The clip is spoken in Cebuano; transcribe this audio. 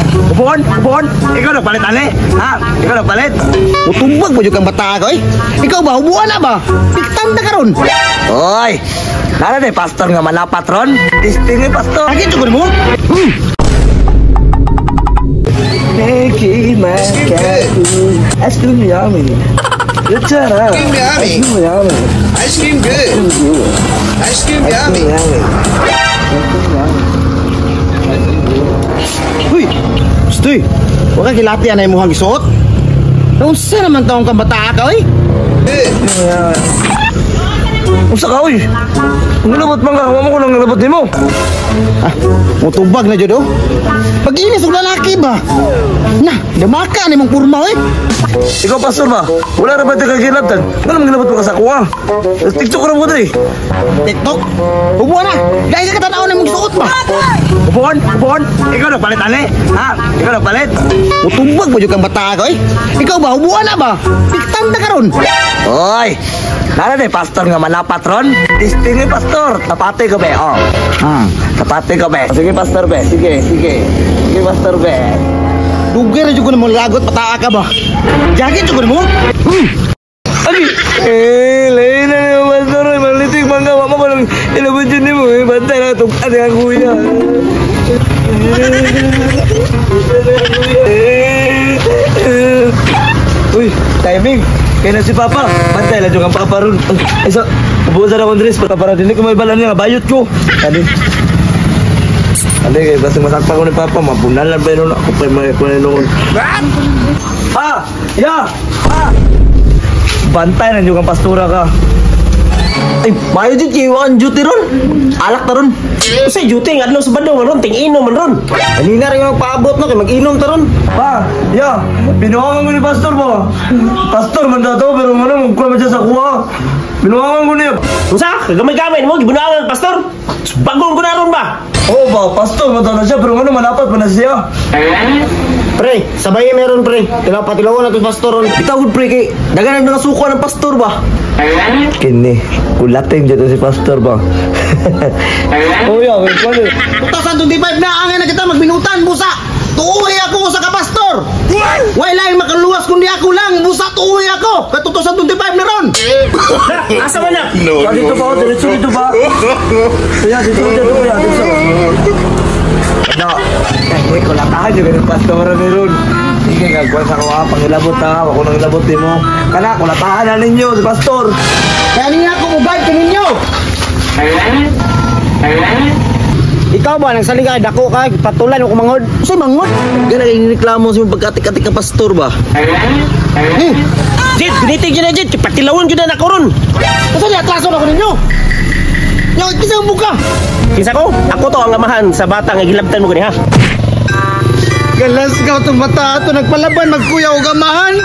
Upuon, upuon. Ikaw nagpalit ani? Ha? Ikaw nagpalit? Mutumbag mo jud kang bata ka, oy. Ikaw ba, hubuan na ba? Piktanda ka ron. Oy, nara ni pastor nga manapat ron. Testing ni pastor. Lagi jud mo. Mickey Ice cream yummy. Ice cream yummy. Ice cream yummy. Ice cream good. Ice cream yummy. Uy, Stoy. Wa ka gilati anay mo gisuot. Unsa naman taong kang bata ka, oy? Good. Unsa ka, oy? Ang nilabot man ka, wa mo ko nang nilabot nimo. Ah, mutubag na jud oh. Pag-inis og lalaki ba? Na, damaka ni mong porma, oy. Ikaw, pastor ba? Wala ra ba ka gilabtan? Wala man gilabot mo ka sa kuha. TikTok ra mo diri. TikTok. Hubuan na. Dahil ka katanaw na mong gisuot ba? Upuon, upuon. Ikaw nagpalit ani? Ha? Ikaw nagpalit? Mutumbag mo jud kang bata ka, oy. Ikaw ba, hubuan na ba? Piktanda ka ron. Oy, nara ni pastor nga manapat ron. Testing ni pastor. Tapate ko be, oh. Tapate ko be. Sige pastor be, sige, sige. Sige pastor be. Dugay ra jud ko na mo lagot pataa ka ba? Jagit jud ko na mo. Agi. Eh, lain na ni pastor, oy, malitik man ka, wa mo ko nang ilabot yun nimo eh. Bantay na tug ani ang kuya. Uy, timing. Kaya na si Papa. Bantay lang yung ang Papa ron. Ay, sa, ubusan akong dress para dili ko may balan niya. Bayot ko. Ano? Ano kaya basta masakpa ko ni Papa, mabunalan pa yun ako pa yung mga kunin noon. Ha! Ya! Ha! Bantay na yung ang pastura ka. Ay, mayo jud kay wa kang duty ron. Alak ta ron. Unsay duty nga adlaw sa Sabado man ron, ting-inom man ron. Kanina rin magpaabot no kay mag-inom ta ron. Pa! Ya! Binuhangan ko ni Pastor ba? Pastor man daw pero ano, magkuha man siya sa kuha. Binuhangan ko niya. Unsa? Gamay-gamay mo gibunuangan pastor. Bagong ko na ron ba? Oo ba, pastor man daw na siya pero ano, manapat man na siya. Pre, sabay meron pre. Tilaw patilaw na to pastor ron. Bitaw gud pre kay daghan ang nasuko ng pastor ba. Kini, kulating dito si Pastor ba? Oh ya, may pala. 2025 na angay na kita magbinutan busa. Tuuwi ako sa kapastor. Way lain makaluwas kundi ako lang busa tuuwi ako. Kay 2025 na ron. Ha, asa man na? No, Ah, dito ba? Oh, diretso dito ba? Kuya, dito, dito, kuya, dito. No, eh, kulatahan yung ganun pastor na meron. Sige, gagawin sa kuha, pangilabot na, ako nang ilabot din mo. Kana, kulatahan na ninyo si pastor. Kaya niya ako mo guide ninyo. Ikaw ba nagsalig ka dako ka patulan o kumangod? Unsay mangod? Gana kay nireklamo sa imong pagkatik-atik ka pastor ba. Eh, Jit, gunitig jud na jit, patilawon jud na nako ron. unsa ni atraso na ko ninyo? Yo, kinsa mo ka? Kinsa ko? Ako to ang amahan sa bata nga gilabtan mo gani ha. Galas ka itong bata ato nagpalaban magkuya og amahan.